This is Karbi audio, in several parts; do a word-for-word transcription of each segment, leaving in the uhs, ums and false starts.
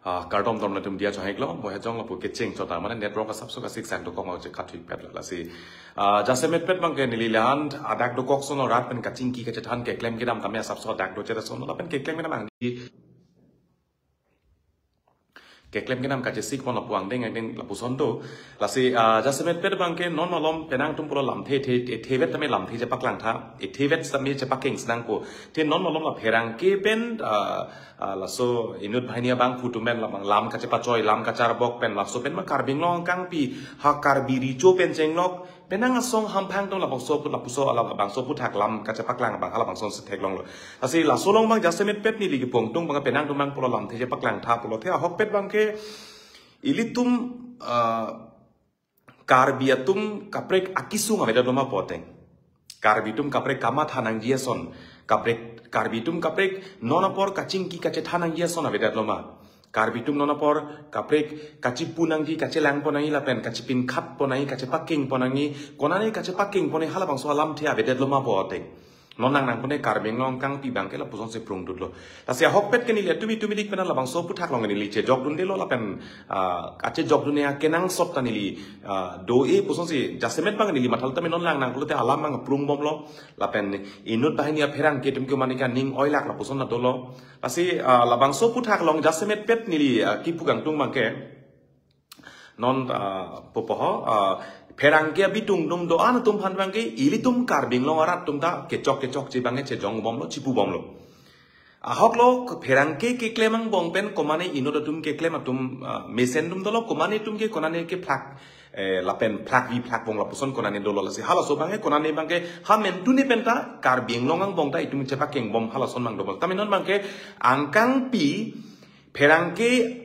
Ah, kardom dom latum dia chonghek lo, mo hejong lapu kecheng chota, mane network asap so kasik sang dokok mau chekhat thuik pet lo lasi. Ah, jasemet pet bangke neli lan, adak dokok sono rat pen kachingki kachethan keklem kedam tame asap so adak do chere sono, lapen keklem kedam angdi. Keklem kedam kachesik pon lapu angdeng angdeng lapuson do. Lasi, ah, jasemet pet bangke non malom penang tum pulo lamthe the, the, thevet tame lamthe chepaklang tha, thevet tame chepakeng senang ko. The non malom la pherangke pen, ah, ah, laso inut banghini abangphu atum pen labang lam kachepachoi, lam kacharbok pen, laso pen ma Karbi Anglong angkangpi, ha Karbi Recho pen chenglok, penang asong hamphang atum labangso aput lapuso ala labangso aputhak lam kachepaklang abang halabangson si theklong lo. Lasi laso along bang jasemet pet neli kepong tung bang penang atum bang pulo lamthe chepaklang tha pulo the ahok pet bangke ilitum, ah, Karbi atum kaprek akisung avedet lo ma pu ateng. Karbi atum kaprek kamatha nangji ason. Kaprek, Karbi atum kaprek non apor kachingki kachethan nangji ason avedet lo ma. Karbi atum non apor kaprek kachipu nangji, kachelang pon nangji lapen kachipin khat pon nangji, kachepakeng pon nangji, konane kachepakeng pon nangji halabangso alamthe avedet lo ma pu ateng. Non nangnang pon ne Karbi Anglong angkangpi bangke lapuson si prungdut lo. Lasi ahok pet ke neli atum itum idik pen labangso aputhak along neli chejok dunde lo lapen, ah, kachejok dunde akenangsot ta neli, ah, do-e puson si jasemet bang neli mathal tame non nangnang pulote alam bang prung bom lo. Lapen inut banghini apherangke atum ke mane ke aning oilak lapuson na dolo. Lasi, ah, labangso aputhak along jasemet pet neli, ah, kipu kangtung bangke. Non, ah, pupo ho, ah, pherangke abitung atum do-an atum aphan bangke ilitum Karbi Anglong arat atum ta kechok kechokche bangke chejong bom lo, chipu bom lo. Ahok lo pherangke keklem angbong pen komane inut atum keklem atum, ah, mesen atum dolo, komane atum ke konane ke phlak, eh, lapen phlakvi phlakvong lapuson konane dolo lasi halaso bangke konane bangke ha mentune pen ta Karbi Anglong angbong ta itum chepakeng bom halason bang dolo. Tame non bangke angkangpi pherangke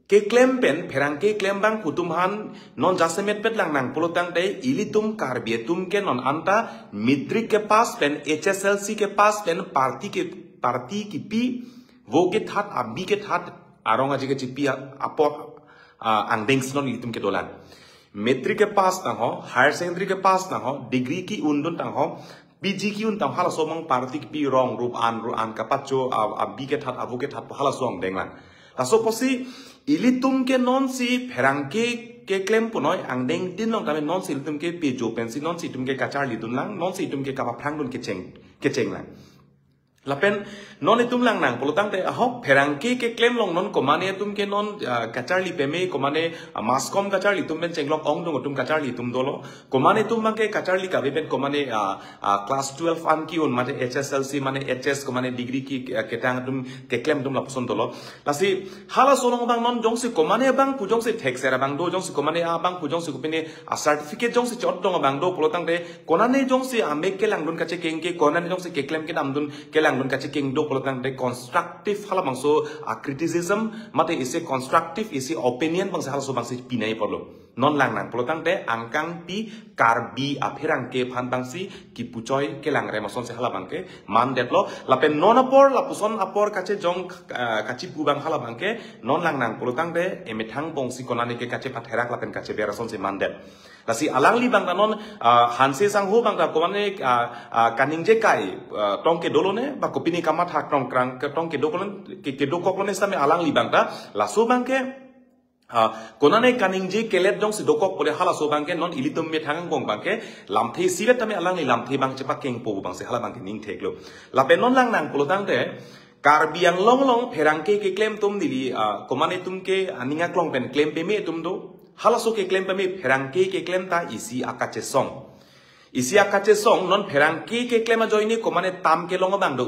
keklem pen, pherangke keklem abangphu atum aphan non jasemet pet nangnang pulo tangte ilitum Karbi atum ke non anta matric kepass pen, H S L C kepass pen party ke, party kipi, vote kethat, abi kethat, arong aji kechipi a-, apor, ah, angdeng si non ilitum kedolang. Matric kepass tangho, higher secondary kepass tangho, degree ke-un dun tangho, P G ke-un tang halaso mang party kipi rong rup an ru an kapacho a, abi kethat, avo kethat halaso angdeng lang. Laso apotsi ilitum ke non si pherangke keklem punoi angdeng tin long tame non si ilitum ke pejo pensi non si itum ke kacharli dun lang, non si itum ke kapaphrang dun kecheng, kecheng lang. Lapen non itum nangnang pulo tangte ahok pherangke keklem along non komane atum ke non, ah, kacharli peme komane, ah, mass com kacharli atum pen chenglok ongdung atum kacharli atum dolo. Komane atum bangke kacharli kave pen komane, ah, ah, class twelve an ke-un mate H S L C mane H S komane degree ke, ah, ketang atum keklem atum lapuson dolo. Lasi halaso along bang non jongsi komane abangphu jongsi thekser abang do, jongsi komane abangphu jongsi kopine a certificate jongsi chot dong abang do pulo tangte konane jongsi amek kelang dun kachekeng ke, konane jongsi keklem kedam dun kelang dun kachekeng do pulo tangte constructive halabangso a criticism mate isi constructive isi opinion bangsi halaso bangsi pinai apor lo. Non nangnang pulo tangte angkangpi Karbi apherangke aphan bangsi kipuchoi kelang rem asonsi halabangke mandet lo. Lapen non apor lapuson apor kachejong, ah, kachipu bang halabangke non nangnang pulo tangte emethang bongsi konane ke kachepatherak lapen kacheber asonsi mandet. Lasi alangli bang ta non, ah, Hanse sangho bang ta komane, ah, ah, kaningje kai, ah, tong kedo lone, ba kopine kamatha krongkrang ke tong kedo kolon, ke, kedokok lone sitame alangli bang ta, laso bangke, ah, konane kaningje kelet jongsi dokok pule halaso bangke non ilitum methang angbong bangke, lamthe isivet tame alangli lamthe bang chepakengpo bangsi hala bangke ning theklo. Lapen non nangnang pulo tangte, Karbi Anglong along pherangke keklem atum neli, ah, komane atum ke aning aklong pen klem peme atum do. Halaso keklem peme pherangke keklem ta isi akachesong. Isi akachesong non pherangke keklem ajoine komane tam kelong abang do.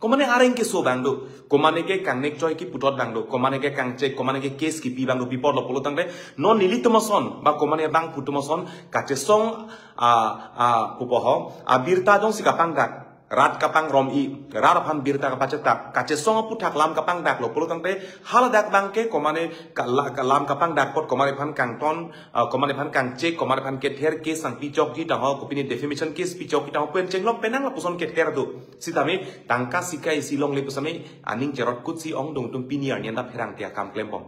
Komane areng keso abang do. Komane ke kangnek choi kiputot abang do. Komane ke kangchek, komane ke case kipi abang do. Pi apot lo pulo tangte non nelitum ason ba komane abangphu atum ason kachesong, ah, ah, pupo ho, abirta jongsi kapangdak. Rat kapangrom-i, rat aphan birta kapachetak, kachesong aputhak lam kapangdak lo pulo tangte, haladak bangke komane ka-, la-, ka-, lam kapangdak apot komane aphan kangton, ah, komane aphan kangchek, komane aphan kether case nangpichokji tangho, kopine defamation case pichokji tangho, pen chenglok penang lapuson kether do. Sitame tangka sika isi longle pusitame aning cherot kutsi ongdung atum pini arni anta pherangke akam klembom.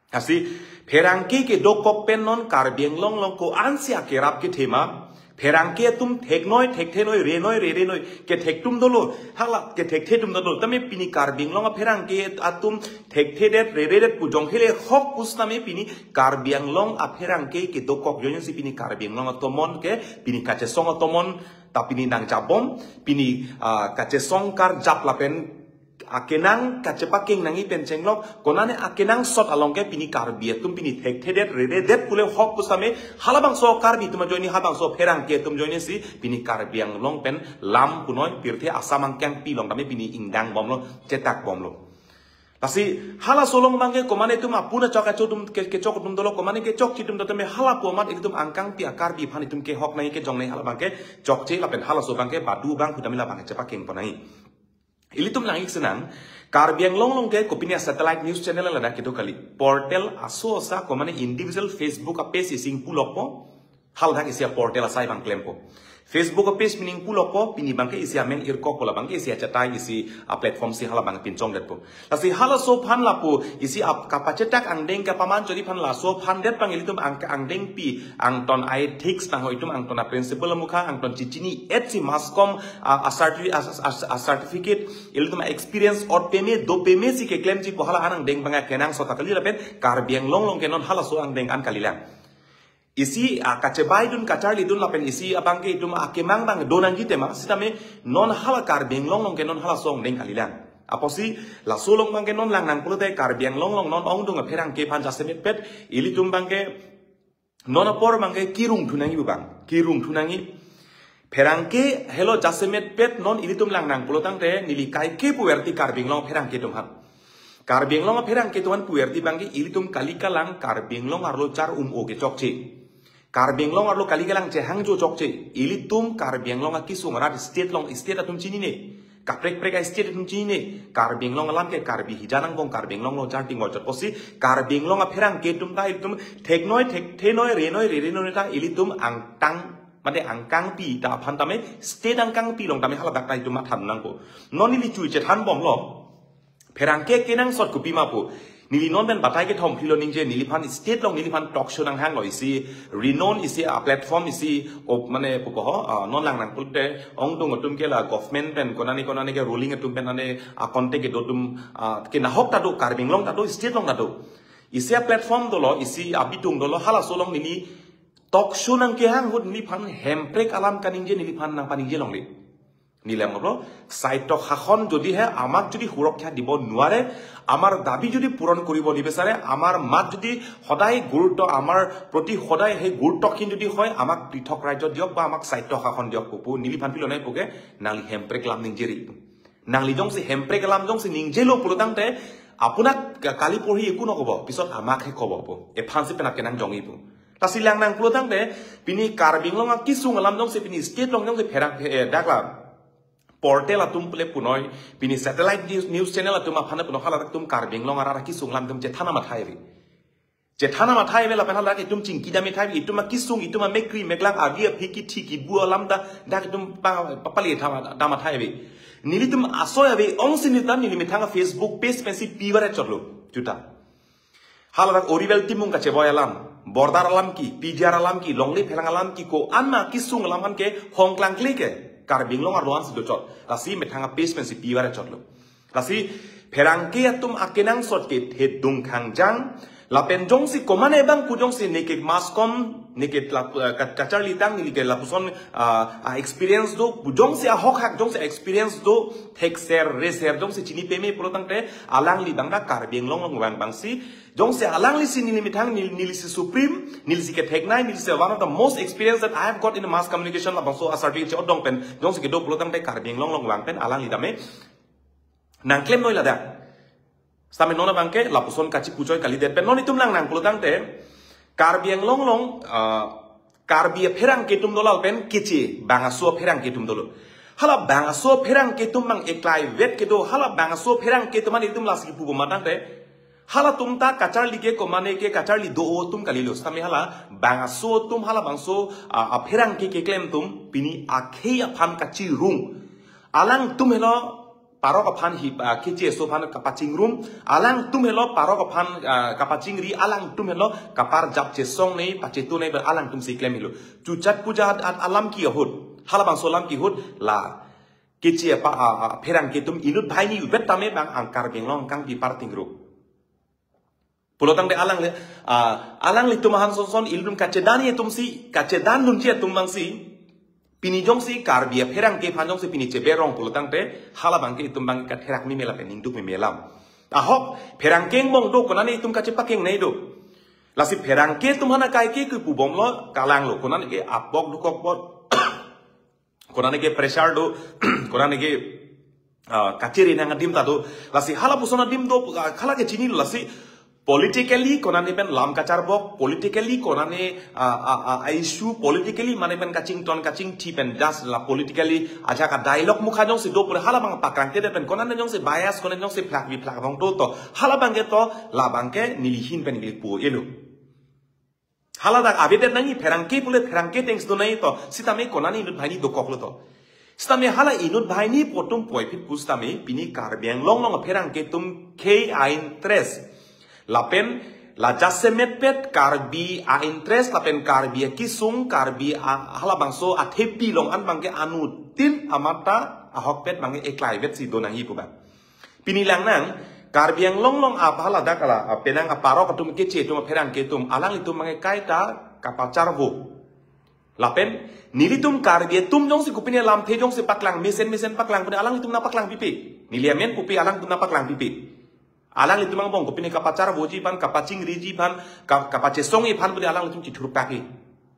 Lasi pherangke kedokok pen non Karbi Anglong along ko-ansi akerap kethe ma, Pherangke atum theknoi, thekthenoi, renoi, rerenoi, kethek atum dolo, hala kethekthe atum dolo. Tame pini Karbi Anglong apherangke atum thekthedet, reredet pu jongsi le hok pu setame pini Karbi Anglong apherangke kedokok ajoine si pini Karbi Anglong atomon ke, pini kachesong atomon ta pini nangjapbom, pini, ah, kachesong karjap lapen akenang kachepakeng nangji pen chenglok, konane akenangsot along ke pini Karbi atum pini thekthedet, reredet pule hok pu setame, halabangso Karbi atum ajoine, halabangso pherangke atum ajoine si pini Karbi Anglong pen lam punoi pirthe Assam angkangpi along tame pini ingdangbomlo, chetakbomlo. Lasi halaso along abangke komane atum apuna chok acho atum ke, kechok atum dolo, komane kechokche atum do tame hala pu amat ilitum angkangpi a-Karbi aphan itum kehok nangji, kejong nangji, hala abangke chokche lapen halaso abangke badu abang pu tame labang chepakengpon nangji. Ilitum lang-ik sinang, Karbi Anglong along ke kopine satellite news channel ladak kedo kali. Portal aso asa komane individual Facebook a-page isi ingpulokpo, haladak isi a-portal asai abang klempo. Facebook a-page pini ingpulokpo, pini abangke isi amen irkokpo, labangke isi achatai isi a-platform si hala abang pinchongdetpo. Lasi halaso aphan lapu isi ap kapachetak angdeng kapaman chori aphan laso aphan det abang ilitum ang, angdengpi angton a-ethics nang ho, itum angton a-principle amukha angton chechini-et si mass com a, a, certi-, a, a, a, certificate, ilitum a-experience ot peme do peme si keklemji pu hala an angdeng abang akenangsot ta kali lapen Karbi Anglong along ke non halaso angdeng an kalilang. Isi, ah, kachebaidun kacharlidun lapen isi abangke itum akemang abang do nangji tema, sitame non hala Karbi Anglong along ke non halaso angdeng kalilang. Apotsi laso along abangke non lang nangpulote Karbi Anglong along non ongdung apherangke aphan jasemetpet, ilitum abangke non apor abangke kirung thu nangji pu abang, kirung thu nangji. Pherangke helo jasemetpet non ilitum lang nangpulotangte neli kaike puverti Karbi Anglong apherangke atum aphan. Karbi Anglong apherangke atum aphan puverti abangke ilitum kali kalang Karbi Anglong arlo char um-o ke chokche. Karbi Anglong arlo kali kalang chehangjo chokche. Ilitum Karbi Anglong akisung arat state along state atum chinine. Kaprek prek a-state atum chinine. Karbi Anglong alam ke Karbi hijan angbong Karbi Anglong along char tingor chot pusi Karbi Anglong apherangke atum ta ilitum theknoi, thekthenoi, renoi, rerenoi ta ilitum angtang, mate angkangpi ta aphan tame, state angkangpi along tame haladak ta itum matha nangpo. Non neli chui chethanbomlo. Pherangke kenangsot kopima pu. Neli non pen batai kethom philo ningje, neliphan state along neliphan talk show nanghanglo, isi renown isi a-platform isi op mane pupo ho, ah, non lang nangpulote ongdung atum ke la government pen konane konane ke ruling atum pen ane a-contact kedo atum, ah, ke nahok ta do, Karbi Anglong ta do, state along ta do. Isi a-platform dolo, isi abitung dolo, halaso along neli talk show nangkehang ahut neliphan hemprek alam kaningje neliphan nangpaningje longle. Neli lam aplo, স্বায়ত্ত শাসন যদিহে আমাক যদি সুৰক্ষা দিব নোৱাৰে, আমাৰ দাবী যদি পূৰণ কৰিব নিবিচাৰে, আমাৰ মাত যদি সদায় গুৰুত্ব, আমাৰ প্ৰতি সদায় সেই গুৰুত্বহীন যদি হয়, আমাক পৃথক ৰাজ্য দিয়ক বা আমাক স্বায়ত্ত শাসন দিয়ক, pupu, neliphan pilo nai puke, nangli hemprek alam ningjeri. Nangli jongsi hemprek alam jongsi ningjelo pulotangte, আপোনাক কা-, কালি পৰহি একো নকব, পিছত আমাকহে কব pu. Ephan si penap kenang jongji pu. Lasi lang nangpulotangte, pini Karbi Anglong akisung alam jongsi pini state along jongsi pherang, eh, dakla portal atum pule punoi, pini satellite news, news channel atum aphan punoi haladak atum Karbi Anglong arat akisung alam atum chethana mathai ave. Chethana mathai ave lapen haladak itum chingki dam ithai, itum akisung, itum amekkri meklang agi aphiki thiki bu alam ta dak itum pa, pa, pali thama dam athai ave. Nelitum asoi ave, ongsi nelitum neli methang a-Facebook page pensi pivar chotlo, juta. Haladak Oriwel Timung kacheboi alam, border alam ki, P G R alam ki, longle phelang alam ki, ko-an ma kisung alam an ke hongklangkle ke, Karbi Anglong arlo ansi dochot. Lasi methang a-page pensi pivar chotlo. Lasi pherangke atum akenangsot ke thedung khangjang, lapen jongsi komane abang pu jongsi neke mass com, neke lap-, eh, ka-, kacharlitang, neke lapuson, ah, a-experience do, pu jongsi ahok hak, jongsi experience do, thekser, reser, jongsi chini peme pulotangte, alangli abang ta Karbi Anglong along vang abangsi, jongsi alangli si neli methang, neli, neli si supreme, neli si ketheknei, neli si one of the most experience that I have got in mass communication labangso a-certificate che-odong pen, jongsi kedo pulotangte Karbi Anglong along vang pen, alangli tame nangklemnoi ladak. Sitame non abangke lapuson kachipuchoi kalidet pen non itum lang nangpulotangte Karbi Anglong along, ah, Karbi apherangke atum dolo lapen keche bang aso apherangke atum dolo. Hala bang aso apherangke atum bang eklai vet kedo, hala bang aso apherangke atum an itum lasi pupo matangte. Halatum ta kacharli ke komane ke kacharli do-o atum kalilo. Sitame hala bang aso atum halabangso, ah, apherangke keklem atum pini akhei aphan kachirung. Alangtum helo parok aphan hi, ah, keche aso aphan kapachingrum, alangtum helo parok aphan, ah, kapachingri, alangtum helo kaparjap chesong nei, pachetu nei, alangtum si klem helo. Chuchat puja at, at alam ke ahut, halabangso alam ke ahut, la keche apa, ah, ah, pherangke atum inut banghini uvet tame bang ang Karbi Anglong kangpi parting ru. Pulotangte alangli, ah, alanglitum ahan sonson ilitum kachedan atum si, kachedan dunji atum bang si, pini jongsi Karbi apherangke aphan jongsi pini cheberong pulotangte, halabangke itum bang katherak meme lapen ningduk meme alam. Ahok, pherangke angbong do, konane itum kachepakeng nei do. Lasi pherangke atum aphan akai ke kepubomlo, kalanglo, konane ke apok dukok pot. Konane ke pressure do, konane ke, ah, kachiri nang adim ta do. Lasi halapuson adim do, ah, hala ke chinilo lasi politically konane pen lam kacharbok, politically konane, ah, ah, ah, issue, politically mane pen kachington kachingthi pen das la politically aja ka dialogue mukha jongsi do pura halabang pakrang te pen konane jongsi bias, konane jongsi phlak bi phlak bong to to. Halabangke to, labangke neli ahin pen neli pu elo. Haladak avedet nangji, pherangke pule pherangke thanks do nangji to. Sitame konane inut banghini dokoklo to. Sitame hala inut banghini pu atum puvoiphit pusitame pini Karbi Anglong along pherangke atum khei a-interest. Lapen la jasemet pet Karbi a-interest, lapen Karbi akesung, Karbi a, halabangso athepi along an bangke anuttin amat ta ahokpet bangke eklaivet si do nangji pu bang. Pini lang nang, Karbi Anglong along apa haladak ala, ah, penang aparok atum keche atum apherangke atum, alanglitum bangke kaita kapacharvo. Lapen, nelitum Karbi atum jongsi kopine lamthe jongsi paklang, mesen mesen paklang, pune alanglitum nangpaklang pipe. Neli amen pupe alangtum nangpaklang pipe. Alanglitum angbong kopine kapacharvoji aphan, kapacingriji aphan, ka-, kapachesongji aphan pune alanglitum chithurpake.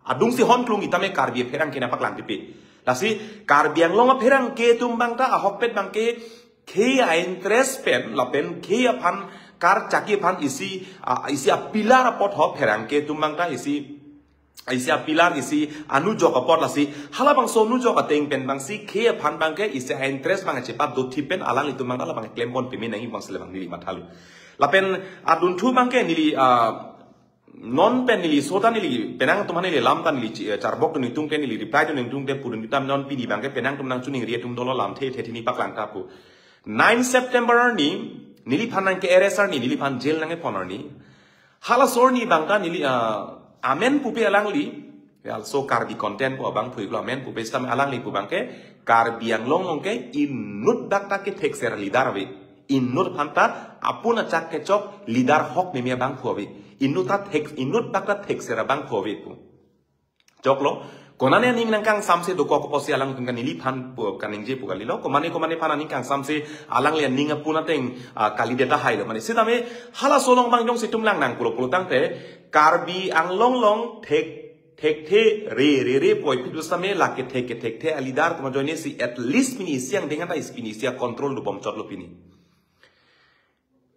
Adungsi hon klung itame Karbi apherangke nangpaklang pipe. Lasi Karbi Anglong apherangke atum bang ta ahokpet bangke khei a-interest pen lapen khei aphan karchakji aphan isi, ah, isi apilar apot ho pherangke atum bang ta isi, isi apilar isi anujok apot lasi halabangso anujok ateng pen bangsi khei aphan bangke isi a-interest bang chepat dothip pen alanglitum bang ta labang klempon peme nangji bangsi labang neli mathalo. Lapen adunthu bangke neli, ah, non pen neli sota neli penang atum aphan neli lam ta neli chi-, eh, charbok dun ningtung pen neli reply dun ningtung pen pudun tam non pini bangke penang atum nangchiningri atum dolo lamthe the the ni paklang ta pu. Nine September arni, neliphan nangke-arrest arni, neliphan jail nangkepon arni. Halaso arni bang ta neli, ah, amen pupe alangli, also Karbi content pu abang phuiklo amen pupe sitame alangli pu bangke, Karbi Anglong along ke inut dak ta kethekser leader ave. Inut aphan ta apun achak kechok leader hok meme abangphu ave. Inut ta thek, inut dak ta thekser abangphu ave pu. Choklo, konane aning nangkangsamse dokok apotsi alangtum kan neliphan pu kaningje pu kalilo, komane komane aphan aning kangsamse alangli aning apun ateng, ah, kalidet tahai lo. Mane sitame halaso along bang jongsi itum lang nang pulo pulo tangte, Karbi Anglong along thek, thekthe re re re puvoiphit pusitame lake thek kethekthe a-leader atum ajoine si at least pini isi angdeng ta isi pini isi a-control dobom chotlo pini.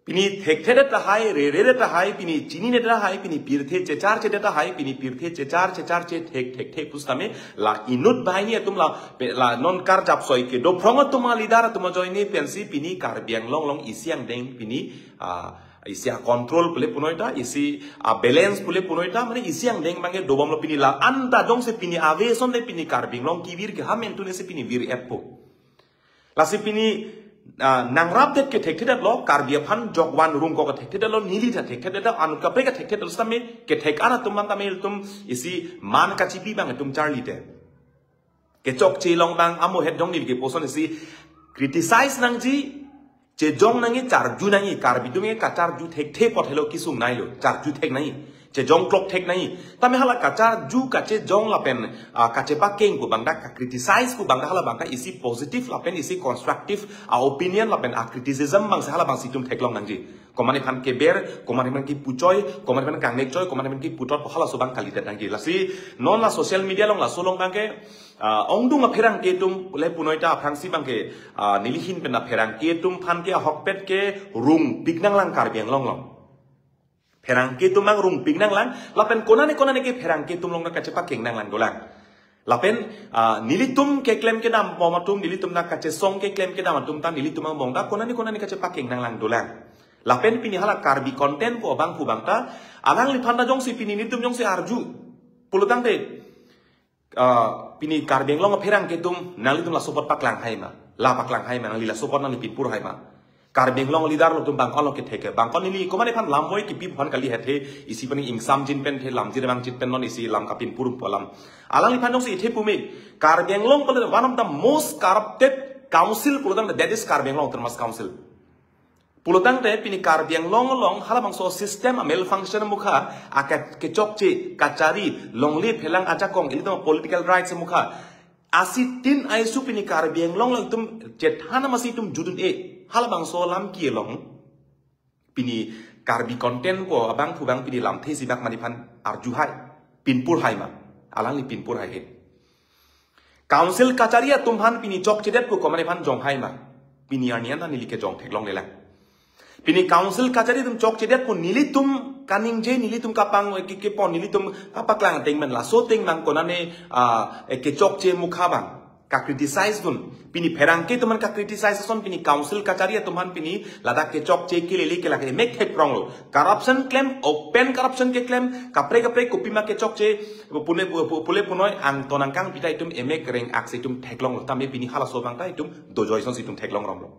Pini thekthe det tahai, rere det tahai, pini chini det tahai, pini pirthe checharche det tahai, pini pirthe checharche charche thek thekthe pusitame la inut banghini atum la pe-, la non karjap soi kedo phrong atum a-leader atum ajoine pensi pini Karbi Anglong along isi angdeng pini, ah, isi a-control pule punoi ta, isi a-balance pule punoi ta, mane isi angdeng bangke dobomlo pini la anta jongsi pini ave ason de pini Karbi Anglong kevir ke ha mentu ne si pini vir-etpo. Lasi pini, ah, nangrap det kethekthe detlo, Karbi aphan jokvan rungkok kethekthe detlo, neli ta thekthe detlo, anut kaprek kethekthe detlo sitame, kethek an atum bang tame itum isi man kachipi bang itum charli te. Kechokche along bang amo het dong neli ke poson isi criticize nangji, chejong nangji, charju nangji, Karbi atum ke kacharju thekthe apot helo kesung nailo, charju thek nangji, chejong klok thek nangji. Tame hala kacharju, kachejong lapen, ah, kachepakeng pu bang ta, ka-criticize pu bang ta, hala bang ta isi positive lapen isi constructive a-opinion lapen a-criticism bangsi hala bangsi itum theklong nangji. Komane aphan keber, komane aphan kepuchoi, komane aphan kangnekchoi, komane aphan keputot, halaso bang kalidet nangji. Lasi non la social media along laso along bangke, ah, ongdung apherangke atum le punoi ta aphrangsi bangke, ah, neli ahin pen apherangke atum aphan ke ahokpet kerungpik nanglang Karbi Anglong along. Pherangke atum bang rungpik nanglang, lapen konane konane ke pherangke atum along ta kachepakeng nanglang dolang. Lapen, ah, nelitum keklem kedam bom atum, nelitum ta kachesong keklem kedam atum ta, nelitum angbong ta konane konane kachepakeng nanglang dolang. Lapen pini hala Karbi content pu abangphu bang ta, alangliphan ta jongsi pini nelitum jongsi arju pulo tangte, ah, pini Karbi Anglong apherangke atum, nanglitum laso apot paklang hai ma? La paklang hai ma, nangli laso apot nangli pinpur hai ma. Karbi Anglong leader lo atum bangkon lo kethe ke. Bangkon neli komat aphan lam voi kipi aphan kali hethe, isi pen ingsamjin pen the, lamjin vangji pen non isi lam kapinpur po alam. Alangliphan jongsi ithe pu me, Karbi Anglong pulo one of the most corrupted council pulotangte, that is Karbi Anglong Autonomous Council. Pulotangte pini Karbi Anglong along halabangso system a malfunction mukha, ake kechokche kachari, longle phelang ajakong, ilitum political rights mukha. Asi tin aisu pini Karbi Anglong along itum chethan amasi itum judun e, halabangso alam kelong. Pini Karbi content ko abangphu abang pini lamthe isi bak mani aphan arju hai, pinpur hai ma, alangli pinpur hai he. Council kachari atum aphan pini chokchedet ko komat aphan jong hai ma, pini arni an neli kejong theklonglelang. Pini council kachari atum chokchedet ko nelitum kaningje, nelitum kapang ke, kepon, nelitum kapaklang ateng men laso ateng bang konane, ah, eh, kechokche mukha bang ka criticize dun. Pini pherangke atum aphan ka criticize ason pini council kachari atum aphan pini ladak kechokche kelele ke lake emek thekrong lo. Corruption klem, open corruption keklem, kaprek kaprek kopima kechokche, pune pu-, pu-, pule punoi angton angkang pita itum emek reng aksi itum theklong lo. Tame pini halaso bang ta itum dojoi asonsi itum theklong rong lo.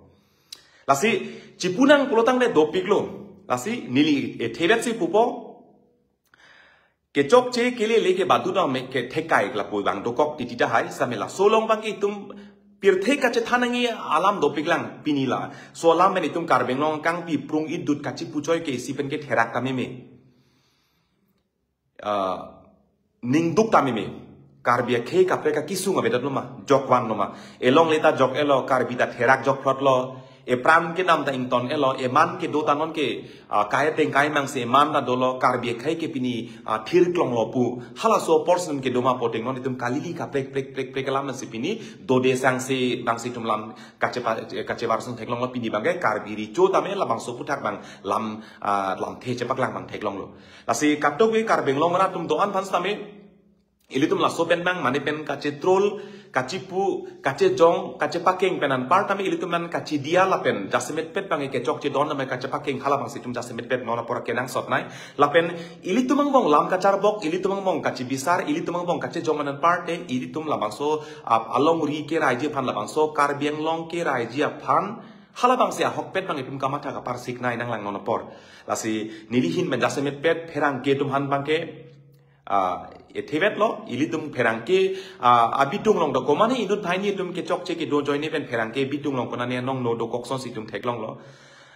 Lasi chipunang pulotangte dopik lo. Lasi neli, eh, thebet si pupo. Kechokche kelele ke badu dam me ke thekai lapu bang dokok titi tahai, same laso along bang ke itum pirthe kachethan nangji alam dopik lang pini la. So alam pen itum Karbi Anglong kangpi prung idut kachipuchoi ke isi pen ke therak tame me. Ah, ningduk tame me. Karbi akhei kaprek akesung avedot lo ma, jokvan lo ma. Elongle ta jok-et lo, Karbi ta therak jokphlot lo. Epran kedam ta ington-et lo, eman kedo ta non ke, ah, kai ateng kai mang si eman ta dolo, Karbi akhei ke pini, ah, thirklong lo pu. Halaso portion kedo ma pu ateng non itum kalili kaprek prek prek prek alam si pini dode sangse bangsi itum lam kachepa-, kachevar sung theklong lo pini bang ke Karbi Recho tame labangso aputhak bang lam, ah, lamthe chepaklang bang theklong lo. Lasi katok ke Karbi Anglong arat atum do-an aphan tame ilitum laso pen bang mane pen kachetroll, kachepu, kachejong, kachepakeng pen anpar tame ilitum an kachidia lapen jasemetpet bang kechokche don tame kachepakeng halabangsi itum jasemetpet non apor kenangsot nai. Lapen ilitum angbong lam kacharbok, ilitum angbong kachibisar, ilitum angbong kachejong pen anpar te ilitum labangso, ah, alongri keraiji aphan labangso Karbi Anglong keraiji aphan halabangsi ahokpet bang itum kamatha kaparsik nai nanglang non apor. Lasi neli ahin pen jasemetpet pherangke atum aphan bang ke, ah, ethebet lo, ilitum pherangke, ah, abitung along do komane inut banghini atum kechokche kedo ajoine pen pherangke abitung along konane nong no dokok asonsi itum theklong lo.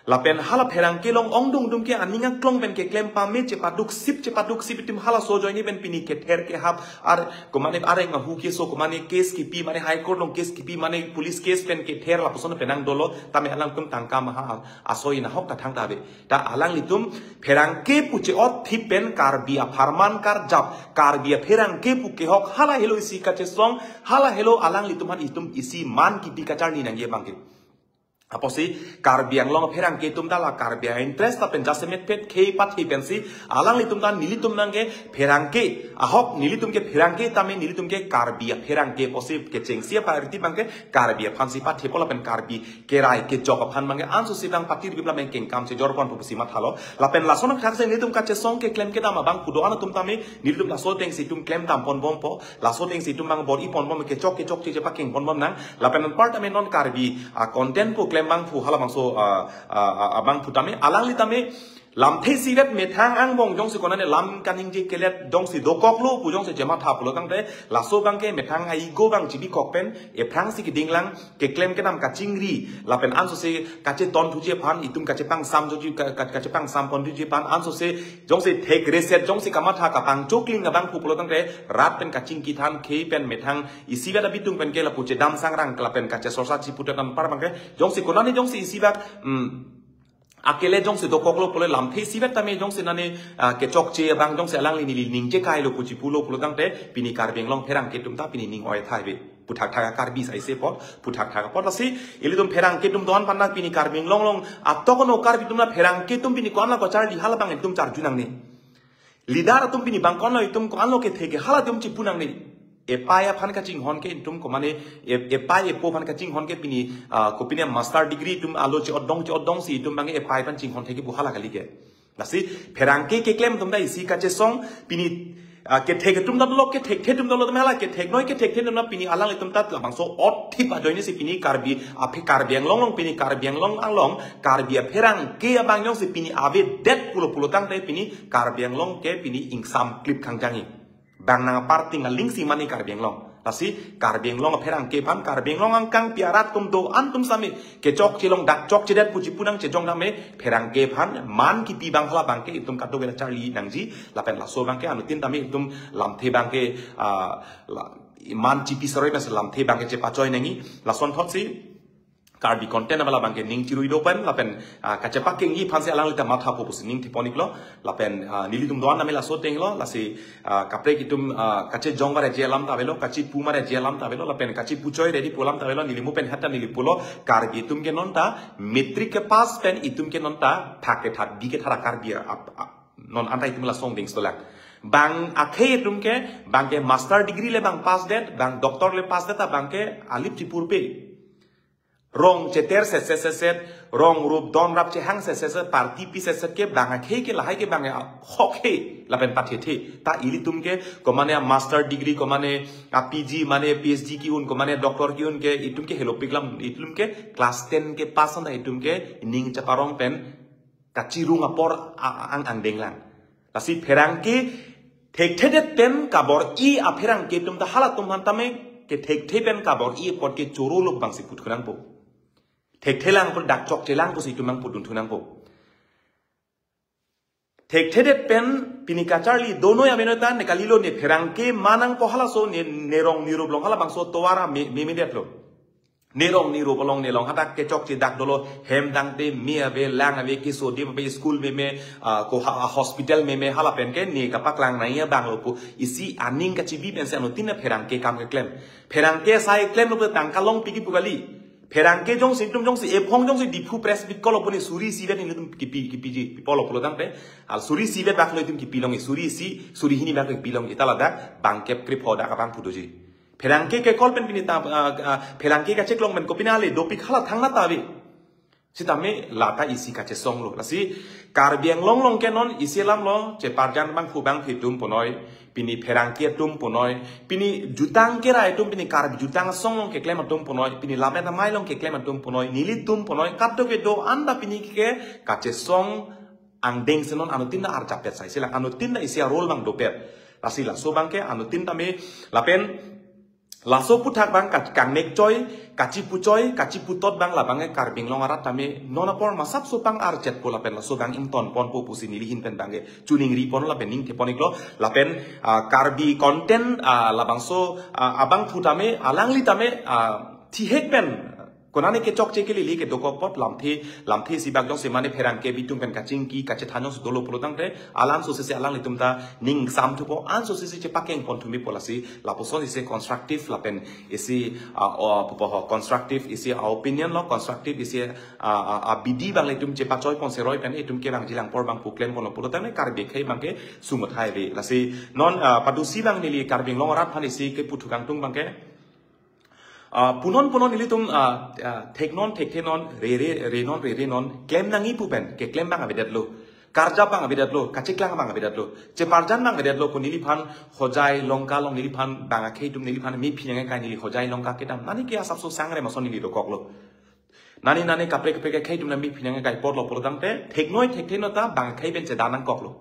Lapen hala pherangke along ongdung dum ke aning aklong pen keklem pame chepaduk sip chepaduk sip itum halaso ajoine pen pini kether kehap ar komane areng ahu keso komane case kipi mane High Court along case kipi mane police case pen kether lapuson penang dolo tame alangtum tangka maha asoi nahok ta thangta ave. Ta alanglitum pherangke pu che-ot thip pen Karbi apharman karjap, Karbi apherangke pu kehok hala helo isi kachesong, hala helo alanglitum aphan itum isi man kipi kacharli nangji bang ke. Apotsi Karbi Anglong pherangke atum ta la Karbi a-interest lapen jasemetpet khei pathe pensi alanglitum ta nelitum nang ke pherangke ahok nelitum ke pherangke tame nelitum ke Karbi apherangke apotsi kechengsi a-priority bang ke Karbi aphansi pathe po lapen Karbi kerai kejok aphan bang ke ansosi bang patir bibla mengkeng kam chejor pon pusi mathalo. Lapen lason athak si nelitum kachesong keklem kedam abangphu do-an atum tame nelitum laso atengsi itum klem tam pon bompo. Laso atengsi itum bang bor-i pon bom kechok kechokche chepakeng pon bom nang. Lapen anpar tame non Karbi, ah, content pu klem bangphu halabangso, ah, ah, ah, abangphu tame alangli tame lamthe isivet methang angbong jongsi konane lam kaningje kelet jongsi dokok lo pu jongsi chematha pulotangte laso bang ke methang a-ego bang chibikok pen ephrangsi keding lang keklem kedam kachingri lapen ansosi kacheton thuji aphan itum kachepangsam thuji ka-, ka-, kachepangsam pon thuji aphan ansosi jongsi thek reset jongsi kamatha kapangchokling abangphu pulotangte rat pen kachingki than khei pen methang isivet abitung pen ke lapu chedam sangrang lapen kachesorsa chiputet anpar bang ke jongsi konane jongsi isivet, mm, akele jongsi dokok lo pule lamthe isivet tame jongsi nane, ah, kechokche abang jongsi alangli neli ningje kai lo pu chipu lo pulotangte pini Karbi Anglong pherangke atum ta pini ning oi thai ve. Puthak thak Karbi sai se pot, puthak thak pot lasi ilitum pherangke atum do-an aphan ta pini Karbi Anglong along atok no Karbi atum na pherangke atum pini ko-an la kacharli halabang itum charju nangne. Leader atum pini bangkon lo itum ko-an lo kethe ke hala atum chipu nangne. Epai aphan kachinghon ke itum komane e-, epai epo aphan kachinghon ke pini, ah, kopine master degree itum alo che-ot dong che-ot dongsi itum bang epai aphan chinghon theke pu hala kali ke. Lasi pherangke keklem atum ta isi kachesong pini Ah, kethek atum ta dolo, kethekthe atum ta dolo, tame hala ketheknoi kethekthe atum ta pini alanglitum ta labangso othip ajoine si pini Karbi, aphi Karbi Anglong along, pini Karbi Anglong along, Karbi apherangke abang jongsi pini avedet pulo pulo tangte pini Karbi Anglong ke pini ingsam klip khangjangji. Bang nang aparting aling si mane Karbi Anglong. Lasi Karbi Anglong apherangke aphan, Karbi Anglong angkang pi arat atum do-an atum sami kechokche long, dak chokchedet puji pu nangchejong tame pherangke aphan man kipi abang hala abangke itum kadokave charli nangji. Lapen laso abangke anuttin tame itum lamthe abangke, ah, la, man chipi saroi nasi lamthe abangke chepachoi nangji. Lasonthotsi Karbi content abala abangke ning chirui do pen lapen, ah, kachepakengji aphansi alanglita mathapo pusi ning thepon-iklo. Lapen, ah, nelitum do-an tame laso ateng lo, lasi, ah, kaprek itum, ah, kachejong mare je alam ta avelo, kachepu mare je alam ta avelo, lapen kachepuchoi ready pu alam ta avelo, neli mo pen hata neli pulo, Karbi atum ke non ta matric kepass pen itum ke non ta thak kethat bi kethat a-Karbi ap-, ap-, non anta itum lason ding stolang. Bang akhei atum ke, bang ke master degree le bang pass det, bang doctor le pass det, ta bang ke alip chipurpe. Rong cheter seset seset, rong rup don rap chehang seset seset, party pi seset ke bang akhei ke lahai ke bang ahok he, lapen pathethe. Ta ilitum ke, komane a-master degree, komane a-P G, mane P H D ki-un, komane doctor ki-un ke, itum ke helopik lam, itum ke class ten kepass anta itum ke ning chaparong pen kachirung apor a-, a-, ang angdeng lang. Lasi pherangke thekthedet pen kabor-i apherangke atum ta halatum aphan tame kethekthe pen kabor-i apot ke choro lok abangsi puthu nangpo. Thekthe lang pu dak chokche lang pusi itum nangpudun thu nangpo. Thekthedet pen pini kacharli donoi amenoi ta ne kalilo, ne pherangke manang po halaso, ne, ne rong ne rup along halabangso tovar a me, memedetlo. Ne rong ne rup along ne long hadak kechokche dak dolo, hem tangte me ave, lang ave, keso adim ave, school meme, ah, ko ha, ah, hospital meme, hala pen ke ne kapaklang nangji abang lo pu isi aning kachibi pensi anuttin ta pherangke akam keklem. Pherangke asai klemlo pu tangka longpi kipu kali. Pherangke jongsi itum jongsi ephong jongsi Diphu press meet call-lo pu ne suri isivet itum kipi, kipiji, pipolo pulo tangte. Al suri isivet bak lo itum kipi longji, suri isi, suri hini bak lo kipi longji, ta ladak bangkep krepho dak abang phu doji. Pherangke ke call pen pini ta, ah, ah, pherangke kacheklong pen kopine ale dopik hala thangnatta ave. Sitame lata isi kachesonglo. Lasi Karbi Anglong along ke non isi alam lo, cheparjan abangphu abangphi atum punoi, pini pherangke atum punoi, pini jutang kerai atum, pini Karbi jutang asong along keklem atum punoi, pini lammet amei along keklem atum punoi, nelitum punoi, kadokave do-an ta pini ke kachesong angdeng si non anuttin ta arjap pet sai sila, anuttin ta isi a-role abang dopet. Lasi laso abangke anuttin tame lapen laso aphuthak abang ka-, kangnek choi, kachipu choi, kachiputot abang labangke Karbi Anglong arat tame non apor masapso pang-arjetpo lapen laso abang ingtonponpo pusi neli ahin pen abangke choningriponlo lapen ning thepon-iklo lapen, ah, Karbi content, ah, labangso, ah, abangphu tame, alangli tame, ah, thihek pen konane kechokche kelele kedokok apot lamthe, lamthe isi bak jongsi mane pherangke bitung pen kachingki kachethan jongsi dolo pulo tangte, alanso sese alanglitum ta ning sam thupo, anso sese chepakengpon thu mepo, lasi lapuson isi constructive lapen isi, ah, o, pupo ho, constructive isi, ah, opinion lo, constructive isi, ah, ah, ah, abidi abang le itum chepachoi pon seroi pen itum ke bang jilang apor abang pu klemponlo pulo tangte Karbi akhei abangke sumut hai ave. Lasi non, ah, padusi abang neli Karbi Anglong arat aphan isi keputhu kangtung abangke, ah, punon punon nelitum, ah, ah, theknon thekthenon, rere renon rerenon, klem nangji pu pen keklem abang avedetlo. Karjap abang avedetlo, kacheklang abang avedetlo, cheparjan abang avedetlo, ko neliphan Hojai Longka along neliphan bang akhei atum neliphan mephi nangkai, neli Hojai Longka kedam. Mane ke asapso sangre mason neli dokoklo. Nani nani kaprek kaprek akhei atum nami phinang kai apotlo pulo tangte, theknoi thekthenon ta bang akhei pen chedan nangkoklo.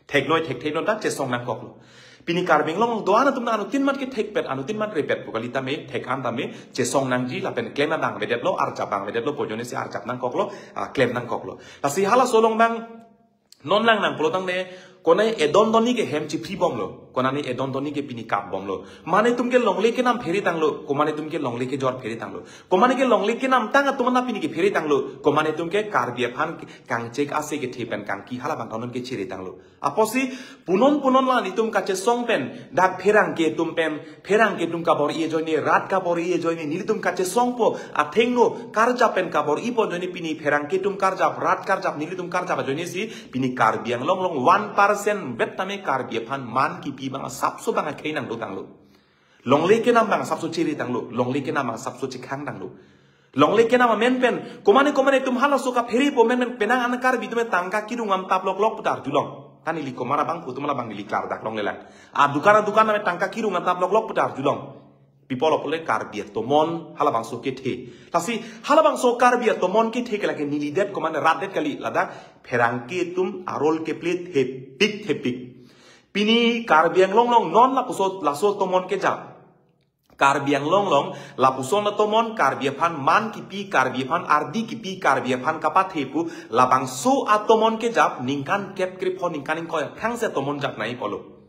Theknoi thekthenon ta chesong nangkoklo. Pini Karbi Anglong do-an atum ta anuttin mat kethekpet, anuttin mat repet pu kali tame, thek-an tame chesong nangji lapen klem abang avedetlo, arjap abang avedetlo, pu ajoine si arjap nangkoklo, ah, klem nangkoklo. Lasi halaso along abang non lang nang pulo tangte, konane edon donni ke hem chipri bomlo, konane edon donni ke pini kap bomlo. Mane atum ke longle kenam phere tanglo, komane atum ke longle kejor phere tanglo. Komane ke longle kenamtang atum anta pini ke phere tanglo, komane atum ke Karbi aphan kangchek ase kethe pen kangki hala abang ta non ke chere tanglo. Apotsi punon punon la nelitum kachesong pen, dak pherangke atum pen, pherangke atum kabor-i ajoine, rat kabor-i ajoine, nelitum kachesongpo, athengno karjap pen kabor-ipo ajoine pini pherangke atum karjap, rat karjap, nelitum karjap ajoine si pini Karbi Anglong along one percent vet tame Karbi aphan man kipi abang asapso bang akhei nangdotanglo. Longle kenam abang asapso chere tanglo, longle kenam abang asapso chekhang tanglo. Longle kenam amen pen, komane komane atum halaso kapherepo amen pen, penang an Karbi atum tangka kirung am tap lok lok putar julong. Ta neli komat abangphu atum labang neli klardak longlelang. Adukan adukan name tangka kirung atap loklok pu ta arjulong. Pi apotlo pule Karbi atomon halabangso kethe. Lasi halabangso Karbi atomon kethe ke lake nelidet komat rat det kali, ladak pherangke atum a-role keplay thepik thepik. Pini Karbi Anglong along non lapuson laso atomon kejap. Karbi Anglong along lapuson atomon, Karbi aphan man kipi, Karbi aphan ardi kipi, Karbi aphan kapathe pu labangso atomon kejap ningkan kep krepho ningkan ingkoi aphrangsi atomon jap nangji pulo.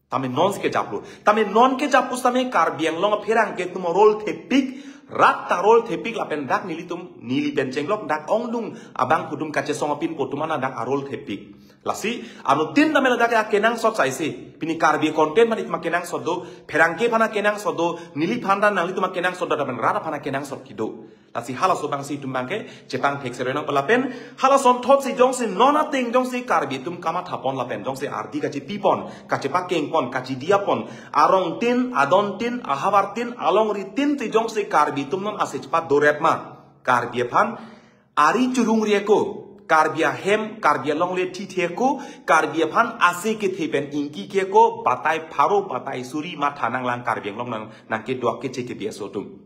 Tame nonsi kejaplo. Tame non kejap pusitame Karbi Anglong apherangke atum a-role thepik, rat ta a-role thepik lapen dak nelitum, neli pen chenglok dak ongdung abangphu atum kachesong apinpo atum an dak a-role thepik. Lasi anuttin tame ladak akenangsot saisi. Pini Karbi content aphan itum akenangsot do, pherangke aphan akenangsot do, neliphan ta nanglitum akenangsot do, lapen rat aphan akenangsot kedo. Lasi halaso abangsi itum abangke chepangthek seroi nangpo lapen halason thotsi jongsi non ateng jongsi Karbi atum kamathapon lapen jongsi ardi kachipipon, kachepakengpon, kachidiapon, arongtin, adontin, ahavartin, alongritin si jongsi Karbi atum non ase chepadorep ma, Karbi aphan ari churungri ako, Karbi ahem, Karbi alongle thithe ako, Karbi aphan ase kethe pen ingki ke ako, batai pharo, batai suri matha nanglang Karbi Anglong nang, nangkedo akeche kebi aso atum.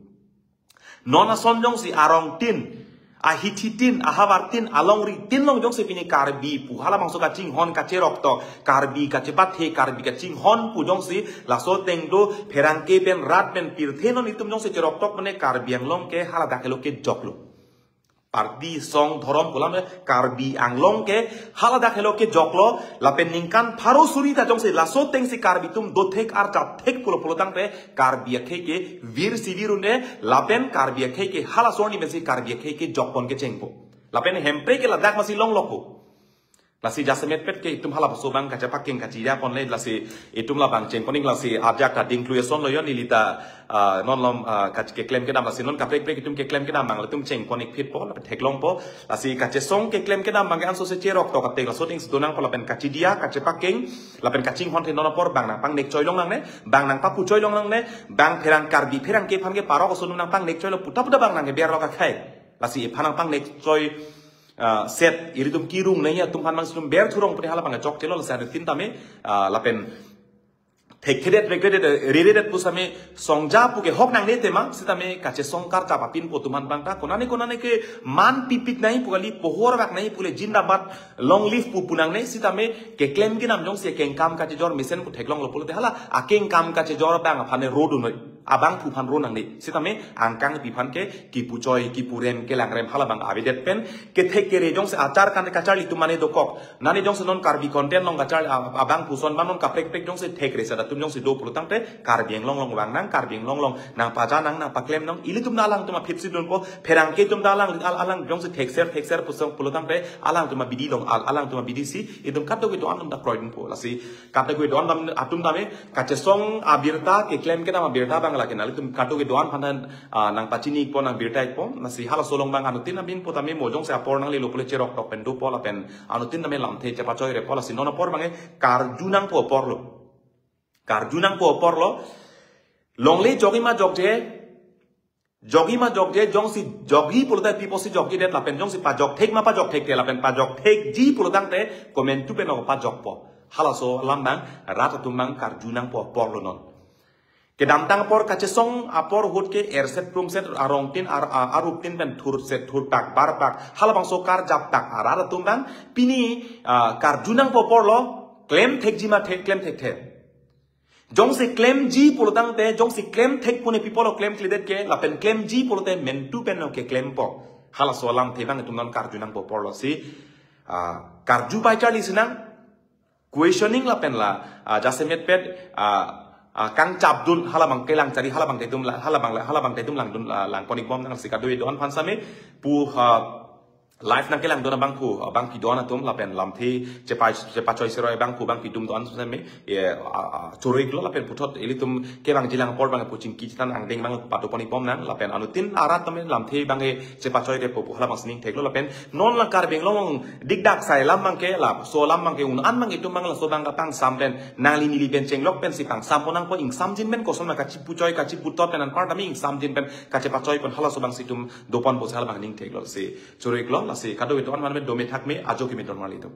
Non ason jongsi arongtin, ahithitin, ahavartin, alongritin along jongsi pini Karbi pu halabangso kachinghon kacheroktok, Karbi kachepathe, Karbi kachinghon pu jongsi laso ateng do, pherangke pen rat pen pirthe non itum jongsi cheroktok mane Karbi Anglong ke haladak helo kejoklo. Party song dhorom pu alam Karbi Anglong ke haladak helo kejoklo, lapen ningkan pharo suri ta jongsi laso atengsi Karbi atum dothek arjapthek pulo pulo tangte Karbi akhei ke virsi vir un-e, lapen Karbi akhei ke halaso arni pensi Karbi akhei kejokpon kechengpo. Lapen Hemprek ke ladak masi longlokpo. Lasi jasemetpet ke itum halaso abang kachepakeng kachidiapon le, lasi itum labang chengpon ik, lasi ajak ta dingklu eson lo yo neli ta, ah, non alom, ah, kach-, keklem kedam, lasi non kaprek prek itum keklem kedam abang latum chengpon ikphitpo, lapen theklongpo. Lasi kachesong keklem kedam abang ke ansose cheroktok ateng laso atengsi do nangpo lapen kachidia, kachepakeng, lapen kachinghon the non apor bang nangpangnek choi long nangne, bang nangpapu choi long nangne, bang pherang Karbi pherangke aphan ke parok ason nangpangnek choilo puta puta bang nangkeber lo kakhai. Lasi iphan nangpangnek choi, ah, set ilitum kirung nangji atum aphan mang itum ber thurong pute halabang chokchelo, lasi anuttin tame, ah, lapen thekthedet, regredet, reredet pusitame songja pu ke hok nangne tema, sitame kachesong karjap apinpo atum aphan abang ta konane konane ke man pipik nangji pu kali, pohor bak nangji pu le, zindabad, long live pu pu nangne, sitame keklem kedam jongsi akengkam kachejor mesen pu theklonglo pulote hala akengkam kachejor abang aphan ne ro dunnoi. Abangphu aphan ro nangne. Sitame angkangpi aphan ke kipu choi, kipu rem, kelang rem halabang avedet pen kethek kere jongsi achar kan kacharli atum mane dokok. Nane jongsi non Karbi content along kachar, ab-, abangphu ason abang non kaprek prek jongsi thekre seta atum jongsi do pulo tangte Karbi Anglong along vang nang, Karbi Anglong along nangpaja nang, nangpaklem nang, ilitum ta alangtum aphitsi dunpo, pherangke atum ta alang, al-, alang jongsi thekser, thekser pusong pulo tangte alangtum abidi along, al-, alangtum abidi si itum kadokave do-an atum ta kroidunpo. Lasi kadokave do-an atum tame kachesong abirta, keklem kedam abirta abang lake nanglitum kadokave do-an aphan, ah, nangpachini ikpo, nangbirta ikpo. Lasi halaso along abang anuttin amin putame mo jongsi apor nanglelo pule cheroktok pen dopo lapen anuttin tame lamthe chepachoi repo, lasi non apor abang ke karju nangpo aporlo. Karju nangpo aporlo. Longle jokji ma jokje, jokji ma jokje, jongsi jokji pulote pi apotsi jokjidet lapen jongsi pajokthek ma pajokthekthe lapen pajokthekji pulo tangte komantu pen ok pajokpo. Halaso alam abang rat atum abang karju nangpo aporlo non. Kedamtang apor kachesong apor ahut ke erset prumset arongtin ar-, a-, aruptin pen thurset thurtak bartak halabangso karjaptak arat atum abang pini, ah, karju nangpo aporlo, klemthekji ma the-, klemthekthe. Jongsi klemji pulo tangte, jongsi klemthek pu ne pi apotlo klemkledet ke, lapen klemji pulote mantu pen ok keklempo. Halaso alamthe abang itum non karju nangpo aporlo si, ah, karju pai charli sinang, questioning lapen la, ah, jasemetpet, ah, ah, kangchapdun halabang kelang chari halabang ta itum la, halabang la, halabang ta itum langdun, ah, langpon ikbom nang, si kadokave do-an aphan sitame pu, ah, live nangkelangdun abangphu, abangpi do-an atum lapen lamthe chepa-, chepachoi seroi abangphu abangpi atum do-an sitame, ye, a, a, choro iklo lapen puthot ilitum kevangjilang apor abang pu chingki chethan angdeng abang padopon ikbom nang lapen anuttin arat tame lamthe abang ke chepachoi repo pu halabang sining theklo lapen non la Karbi Anglong dikdak sai alam abang ke laso alam abang ke un-an abang itum abang laso abang kapangsam pen nangli neli pen chenglok pensi pangsampon nangpo, ingsamjin pen koson ma kachipu choi kachipu tot pen anpar tame ingsamjin pen kachepachoipon halaso abangsi itum doponpo si halabang ning theklo si. Choro iklo, lasi kadokave do-an aphan me dome thakme, ajo kimi don marli itum.